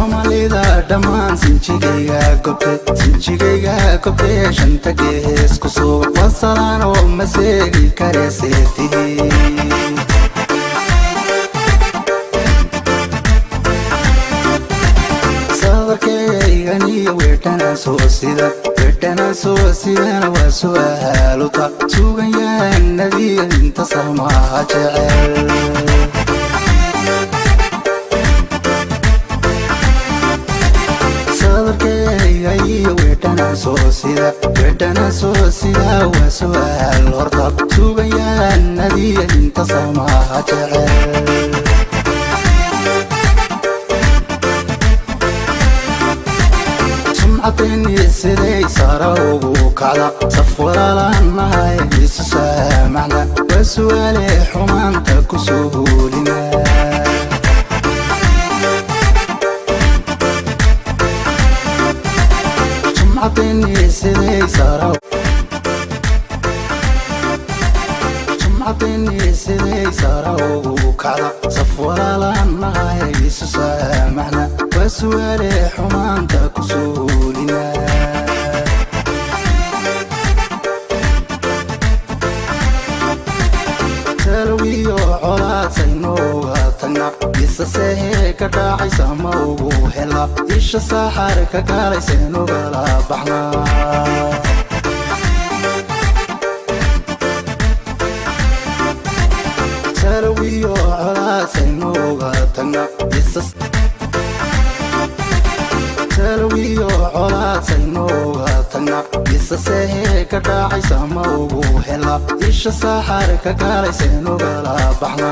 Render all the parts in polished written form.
Soomaalida dhammaan sinjigayga gobte, sinjigayga gobte, shanta gees ku suga wasalaano ma seegi kareseetihi. Sadarkeyganiyo weedhana soo sida, weedhana soo sidana waa su'aaluta suganyahanadiyo inta samaha jecel. Sadarkeyga iyo weedhana soo sida, weedhana soo sida waa su'aal horta suganyahanadiyo inta samaha jecel. Sumcadeenni siday sara ugu kacda, saf walaalanahay isu saamaxna waa su'aale xumaanta ku suulina. Sumcadeenni siday sara, sumcadeenni siday sara ugu kacda, saf walaalanahay isu saamaxna waa su'aale xumaanta ku suulina. Talowiyo colaadsaynooga tagna isa sehe ka dhacaysa ma ugu hela isha saaxar ka galaysaynugala baxna. Talowiyo colaadsaynooga tagna isa, talowiyo colaadsaynooga tagna isa sehe ka dhacaysa ma ugu hela isha saaxar ka galaysaynugala baxna.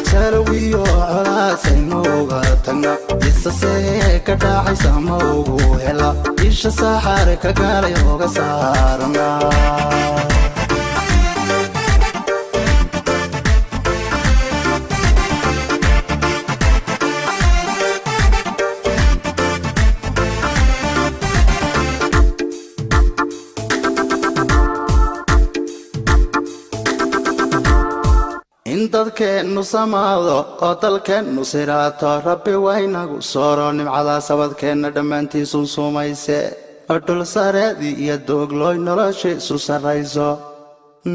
Talowiyo colaadsaynooga tagna isa sehe ka dhacaysa ma ugu hela isha saaxar ka galay oga saarana. In dadkeennu samaado oo dalkeennu siraato, Rabbi waynagu sooro nimcadaa sabadkeenna dhammaantiisun sumayse oo dhul sareedii iyo dooglooy noloshiisu sarrayso,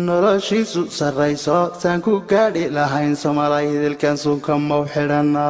noloshiisu sarrayso saan ku gaadhi lahayn somalay idilkan sunka mau xidhana.